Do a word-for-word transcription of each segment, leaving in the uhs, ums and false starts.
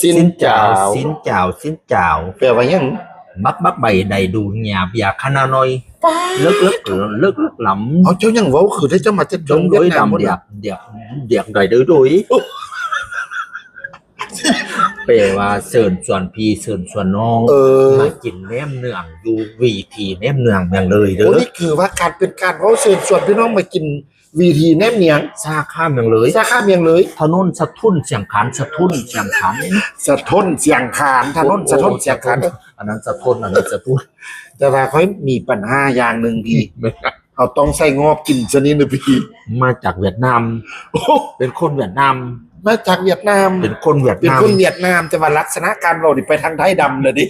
สินเจ้า สินเจ้า สินเจ้า แปลว่าหยัง บักบักใบใดดูหยาบอยากขนาน้อย ป๊าด เลิกเลิกเลิกเลิกลำ เอา เจ้ายังเว้าคือได้ เจ้ามาจาก ดงเวียดนาม ดำ หมด เดียกเดียกเดียกใดเด้อโดย แปลว่าเชิญชวนพี่เชิญชวนน้อง เออ มากินแหนมเนืองอยู่เวียดนาม แหนมเนืองเมืองเลยเด้อ โอ้ นี่คือว่าการเป็นการเว้าเชิญชวนพี่น้องมากินเวียดนาม แหนมเนือง สาขาเมืองเลย สาขาเมืองเลย ถนนสะทุนเชียงคาน สะทุนเชียงคาน สะทุนเชียงคาน ถนนสะทุนเชียงคาน อันนั้นสะทุน อันนี้สะทุน แต่ว่าข้อยมีปัญหาอย่างหนึ่งพี่ แม่นครับ เอาต้องใส่งอบกินซะนี่นะพี่ มาจากเวียดนาม โอ้ เป็นคนเวียดนาม มาจากเวียดนาม เป็นคนเวียดนาม เป็นคนเวียดนาม แต่ว่าลักษณะการเว้านี่ไปทางไทยดำเลยดิ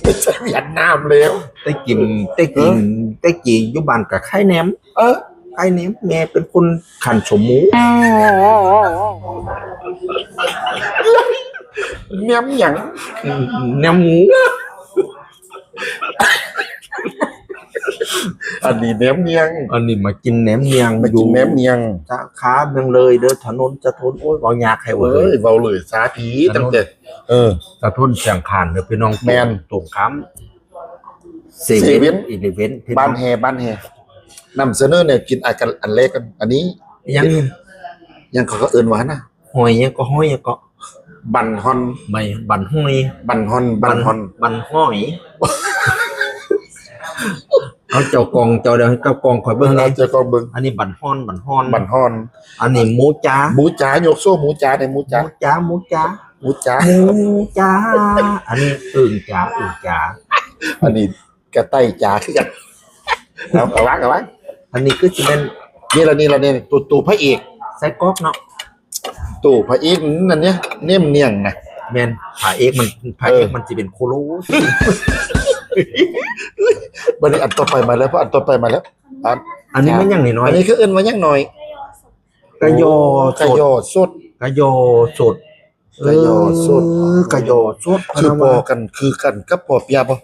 ไม่ใช่เวียดนามแล้ว แต่กิน แต่กิน เออ แต่กินอยู่บ้านก็ขายแหนม เออ ขายแหนม แม่เป็นคนขันสมหมู แหนมหยัง แหนมหมู อันนี้แหนมเนือง อันนี้มากินแหนมเนือง มากินแหนมเนือง สาขาเมืองเลยเด้อ ถนนสะทุน โอ้ย เว้ายากให้เว้ย เอ้ย เว้าเลยสาพี ถนน ตั้งแต่ เออ สะทุนเชียงคานเด้อพี่น้อง แม่น ตรงข้ามเซเว่น เซเว่น อีเลฟเว่น พี่น้อง บ้านแฮ บ้านแฮ นำเสนอแนวกินอากันอันแรกกัน อันนี้ ยัง ยังเขาก็เอิ้นว่านะ หอยยังก็ หอยยังก็ บั่นฮอน ไม่ บั่นหอย บั่นฮอน บั่นฮอน บั่นหอย เอาเจ้ากล่องเจ้าเดียวให้เจ้ากล่องคอยเบิ่งแหน่ เอาเจ้ากล่องเบิ่ง อันนี้บั่นฮอน บั่นฮอน บั่นฮอน อันนี้หมูจ๋า หมูจ๋า ยกโซ่หมูจ๋าในอย หมูจ๋า หมูจ๋า หมูจ๋า หมูจ๋า หมูจ๋า อันนี้อึ่งจ๋า อึ่งจ๋า อันนี้กระต่ายจ๋าคือกัน เอา เอาวาง เอาวาง อันนี้คือสิเป็น นี่ละ นี่ละ นี่ ตัว ตัวพระเอก ไส้กรอกเนาะ ตัวพระเอกนั่นเนี่ย แหนมเนืองนะ แม่น พระเอกมัน พระเอก เออ มันสิเป็นโคโล บัดนี้อันต่อไปมาแล้ว เพราะอันต่อไปมาแล้ว อัน อันนี้มันยังน้อยๆ อันนี้คือเอิ้นว่ายังน้อย กะยอสด กะยอสด กะยอสด กะยอสด เออ กะยอสด คือปอกัน คือกันกับปอเปียะบ่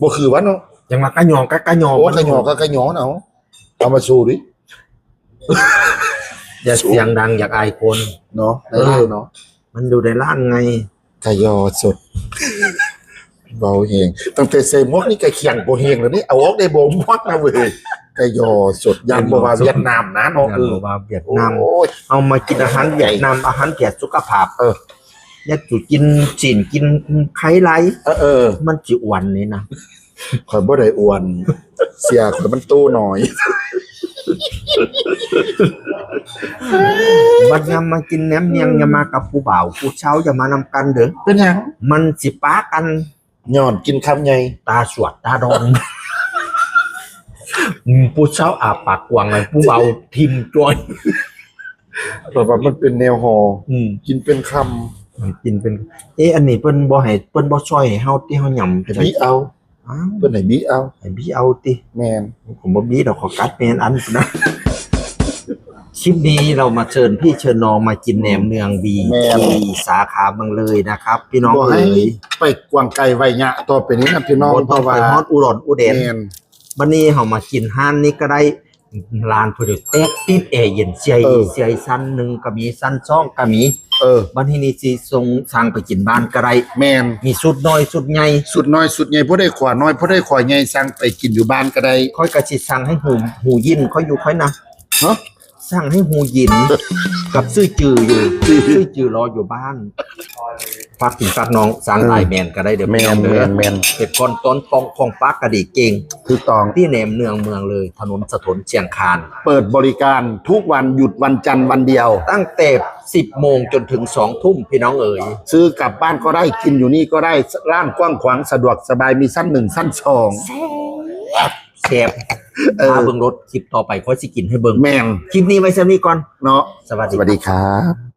บ่คือวะเนาะ ยังว่ากะยอกับกะยอ โอ้ มัน กะยอกับกะยอเนาะ เอามาสู้ดิ อย่าเสียงดัง อยากอายคน เนาะ ในร้านเนาะ เออ มันอยู่ในร้านไง กะยอสด เบาแฮง ตั้งแต่ใส่หมวกนี่กะเคียงบ่แฮงแล้วนี่ เอาออกได้บ่หมดนะเว้ย กะยอสด ย่านบ่ว่าเวียดนามนะเนาะ ย่านบ่ว่าเวียดนาม โอ้ย เอามากินอาหารเวียดนาม อาหารเพื่อสุขภาพ เออ อย่าจุกินสิ้นกินไข่หลาย เออ เออ มันสิอ้วนนี่นะ ข้อยบ่ได้อ้วน เสียข้อยมันโตน้อย บัดยามมากินแหนมเนือง อย่ามากับผู้บ่าว ผู้สาวอย่ามานำกันเด้อ เป็นหยัง มันสิปะกัน ย้อนกินคำใหญ่ ตาสวดตาดอง อืม ผู้สาวอ้าปากกว้างเลย ผู้บ่าวทิ่มจ่อย แบบว่ามันเป็นแนวห่อ อืม กินเป็นคำ กินเป็น เอ๊ะ อันนี้เพิ่นบ่ให้ เพิ่นบ่ซอยให้เฮาติ เฮายำไปได้ บิเอา อ้าว เพิ่นให้บิเอา ให้บิเอาติ แม่น ผมบ่บิดอก ขอกัดแม่นอันพุ้นนะ คลิปนี้เรามาเชิญพี่เชิญน้องมากินแหนมเนืองบี แม่น ที่สาขาเมืองเลยนะครับ พี่น้อง บ่ให้ เอ๋ย ไปกว้างไกลไว้ยะ ต่อไปนี้นะพี่น้อง บ่ต้อง เพราะว่า ไปฮอดอุดรอุแดน แม่น บัดนี้เฮามากินร้านนี้ก็ได้ ร้านเพิ่นแตกติดแอร์เย็น เสีย เออ เสียชั้นหนึ่งก็มี ชั้นสองก็มี เออ บัดนี้นี่สิส่งสั่งไปกินบ้านก็ได้ แม่น มีชุดน้อยชุดใหญ่ ชุดน้อยชุดใหญ่ ผู้ใดขวาน้อย ผู้ใดขวาใหญ่ สั่งไปกินอยู่บ้านก็ได้ ข้อยก็สิสั่งให้ฮู ฮูยิน ข้อยอยู่ข้อยนะ ฮะ สั่งให้ฮูยิน กับซื่อจืออยู่ ซื่อจือรออยู่บ้าน ฝากพี่ฝากน้อง สั่ง เออ ไลน์แมนก็ได้เด้อ แม่น พี่น้องเด้อ แม่น แม่น เป็นคนต้นตองของปากกะดีเก่ง ถูกต้อง ที่แหนมเนืองเมืองเลย ถนนสะทนเชียงคาน เปิดบริการทุกวัน หยุดวันจันทร์วันเดียว ตั้งแต่สิบโมงจนถึงสองทุ่ม พี่น้องเอ๋ย ซื้อกลับบ้านก็ได้ กินอยู่นี่ก็ได้ ร้านกว้างขวาง สะดวกสบาย มีชั้นหนึ่ง ชั้นสอง แซ่บ แซ่บ เออ พาเบิ่งรถ คลิปต่อไปข้อยสิกินให้เบิ่ง แม่น คลิปนี้ไว้ส่ำนี้ก่อน เนาะ สวัสดี สวัสดีครับ